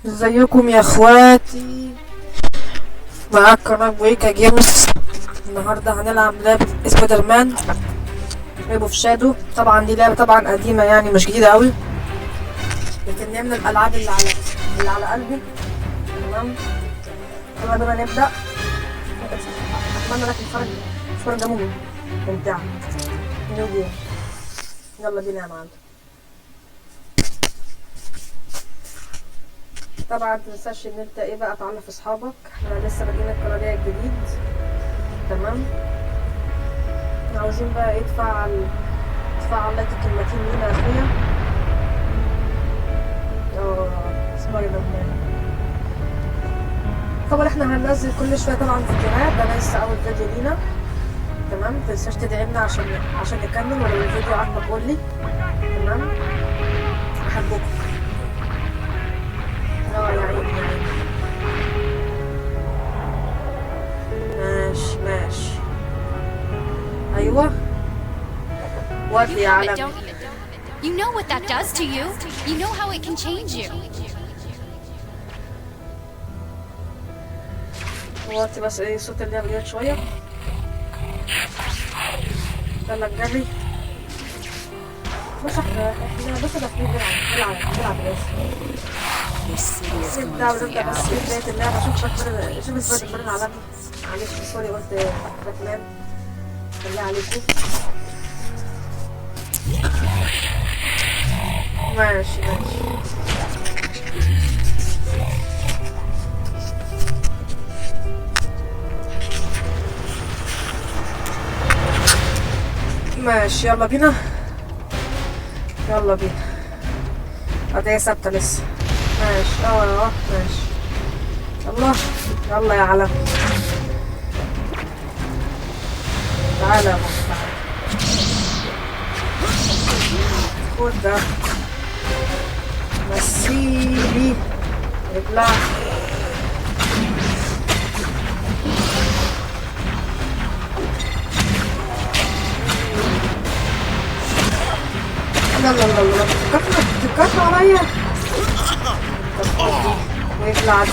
ازيكم يا اخواتي؟ معاك قناة بويكا Games. النهاردة هنلعب لعبة Spider-Man Web of Shadows. طبعا دي لعبة طبعا قديمة، يعني مش جديدة اوي، لكن هي من الالعاب اللي على قلبي. تمام، يلا بينا نبدأ. اتمنى لك فرجة ممتعة. new game، يلا بينا يا معلم. طبعا متنساش ان انت ايه بقى تعرف اصحابك، احنا لسه بادئين القناة دي الجديد. تمام، عاوزين بقى ايه؟ تفعل like الكلمتين لينا يا اخويا. سبايدر مان. طبعا احنا هننزل كل شوية طبعا فيديوهات، ده لسه اول فيديو لينا. تمام، متنساش تدعمنا عشان نكمل، ولو الفيديو عجبك قول لي. تمام، احبكم. يا عيني يا عيني. ماشي ماشي، ايوه ودي يا عالم. You know what that does to you. You know how it can change you. وطي بس ايه صوت اللعبة ديت شوية. يلا نجري. بص احنا بس داخلين نلعب نلعب بس. نبدأ بس بداية اللعبة. شوف باتمان، شوف سبايدر مان العالمي. معلش sorry قلت باتمان، بالله عليكم. ماشي ماشي. ماشي يلا بينا يلا بينا. قضية ثابتة لسه. ماشي ماشي. يلا يلا يا عالم، تعالى يا بابا تعالى. خد ده، مسيلي ابلع. لا لا لا لا، تكتر عليا. طب ويطلع دي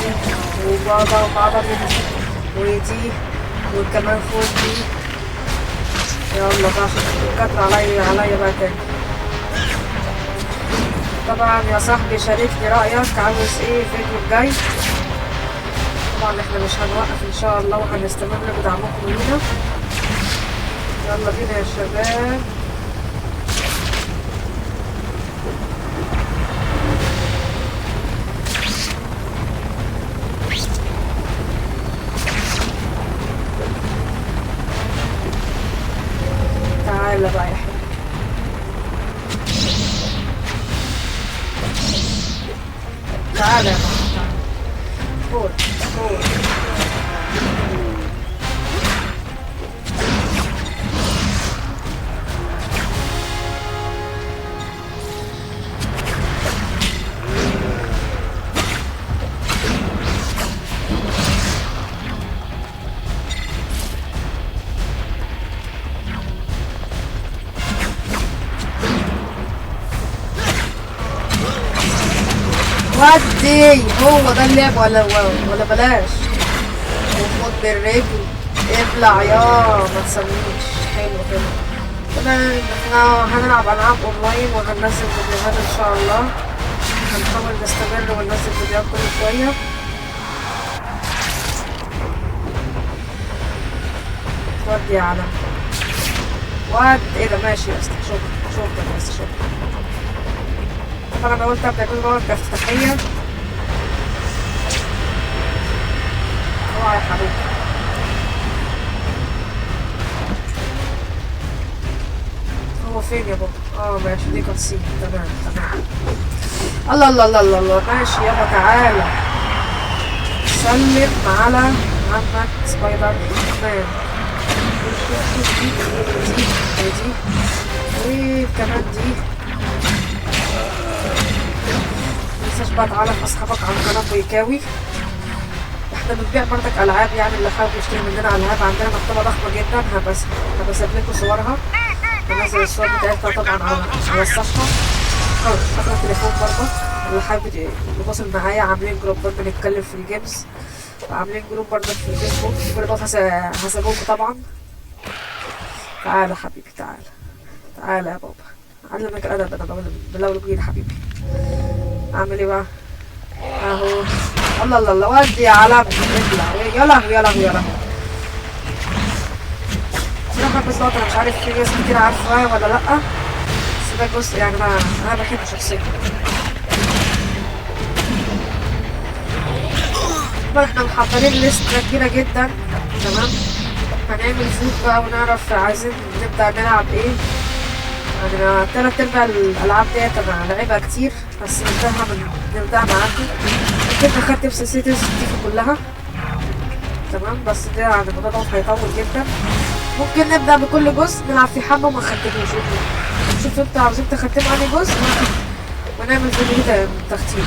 وبابا وبابا دي ودي وكمان خد دي. يلا بقى عشان تكتر عليا بقى تاني. طبعا يا صاحبي شاركني رأيك، عاوز ايه الفيديو الجاي؟ طبعا احنا مش هنوقف ان شاء الله وهنستمر بدعمكم لينا. يلا بينا يا شباب. تعالى بقى يا حبيبي. تعالى يا بابا، خد خد. ودي هو ده اللعب ولا بلاش. وخد بالرجل، ابلع يا ما تسميش. حلو حلو. تمام، احنا هنلعب العاب اونلاين وهننزل فيديوهات ان شاء الله. هنحاول نستمر وننزل فيديوهات كل شوية. ودي يا عالم ود. ايه ده؟ ماشي يا اسطى، شكرا شكرا يا اسطى شكرا. طبعا انا قلت ابدا يكون جوه افتتاحيه. اوعى يا حبيبي. هو فين يا بابا؟ ماشي، دي cutscene. تمام تمام. الله الله الله الله الله. ماشي يابا تعالى سلم على عمك سبايدر مان. شوف دي ودي ودي وكمان دي. متنساش بقى تعرف اصحابك على قناة بويكاوي. احنا بنبيع برضك العاب، يعني اللي حابب يشتري مننا العاب عندنا مكتبة ضخمة جدا. هبقى اسيب لكم صورها، هنزل الصور بتاعتها طبعا على الصفحة او رقم التليفون برضه. اللي حابب يتواصل معايا، عاملين جروبات بنتكلم في ال games، وعاملين group برضه في الفيسبوك، كل ده هسيبهولكوا طبعا. تعالى حبيبي، تعالى تعالى يا بابا، علمك الادب انا بلون جديد حبيبي. اعمل ايه بقى؟ اهو. الله الله الله، ودي يا علم، ابلع. يا لهوي يا لهوي يا لهوي. بصراحة بس انا مش عارف في ناس كتير عارفاه ولا لأ، بس ده جزء يعني انا بحبه شخصيا. طبعا احنا محضرين لستة كبيرة جدا، تمام. هنعمل vote بقى ونعرف عايزين نبدأ نلعب ايه. يعني انا 3/4 الالعاب ديت انا لعبها كتير، بس نبدأ معاكم. ممكن نختم سلسلة Resident كلها، تمام. بس ده يعني الموضوع ده هيطول جدا. ممكن نبدأ بكل جزء نلعب في حبة وما نختموش، شوف انتوا عاوزين تختموا انهي جزء ونعمل فيديو تختيم.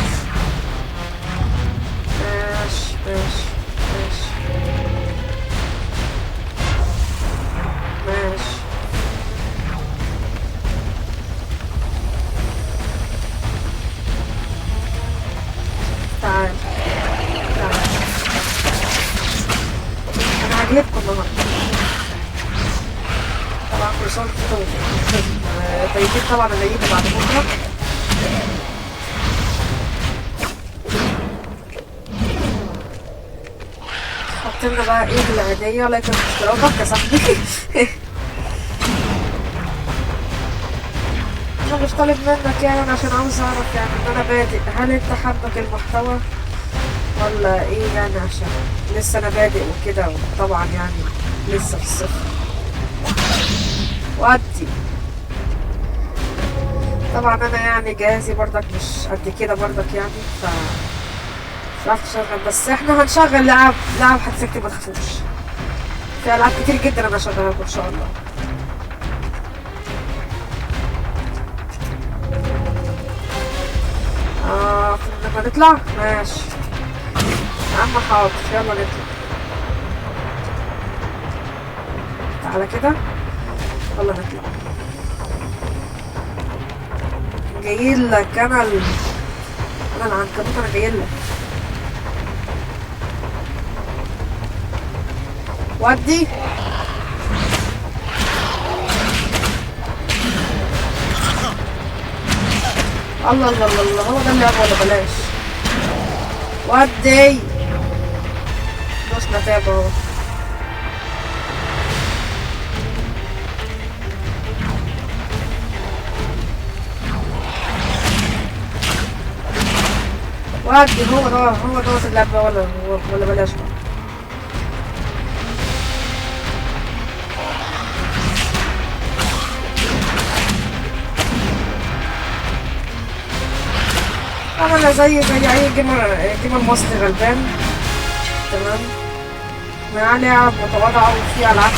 ماشي ماشي ماشي ماشي. تعال تعال، انا هجلبكم النهارده طبعا. كل سنة وانتم طيبين. طبعا العيد بعد بكره. حط لنا بقى ايه العيدية، like واشتراكك يا صاحبي. انا مش طالب منك يعني، انا عشان عاوز اعرف يعني ان انا بادئ، هل انت حابك المحتوى ولا ايه يعني، عشان لسه انا بادئ وكده، وطبعا يعني لسه في الصفر. وادي طبعا انا يعني جهازي برضك مش قد كده برضك يعني، ف مش عارف اشغل، بس احنا هنشغل لعب هتسكت ما تخافوش، في العاب كتير جدا انا هشغلها لكم ان شاء الله. لما نطلع ماشي يا عم، حاضر، يلا نطلع. تعالى كده، يلا نطلع. جايلك انا انا العنكبوت، انا جايلك. ودي الله الله الله الله، هو ده اللعب ولا بلاش. ودي دوسنا تاب اهو. ودي هو ده، هو ده اللعب ولا بلاش بقى. انا زي اي gamer مصري غلبان، تمام. معاه لعب متواضعة وفي العاب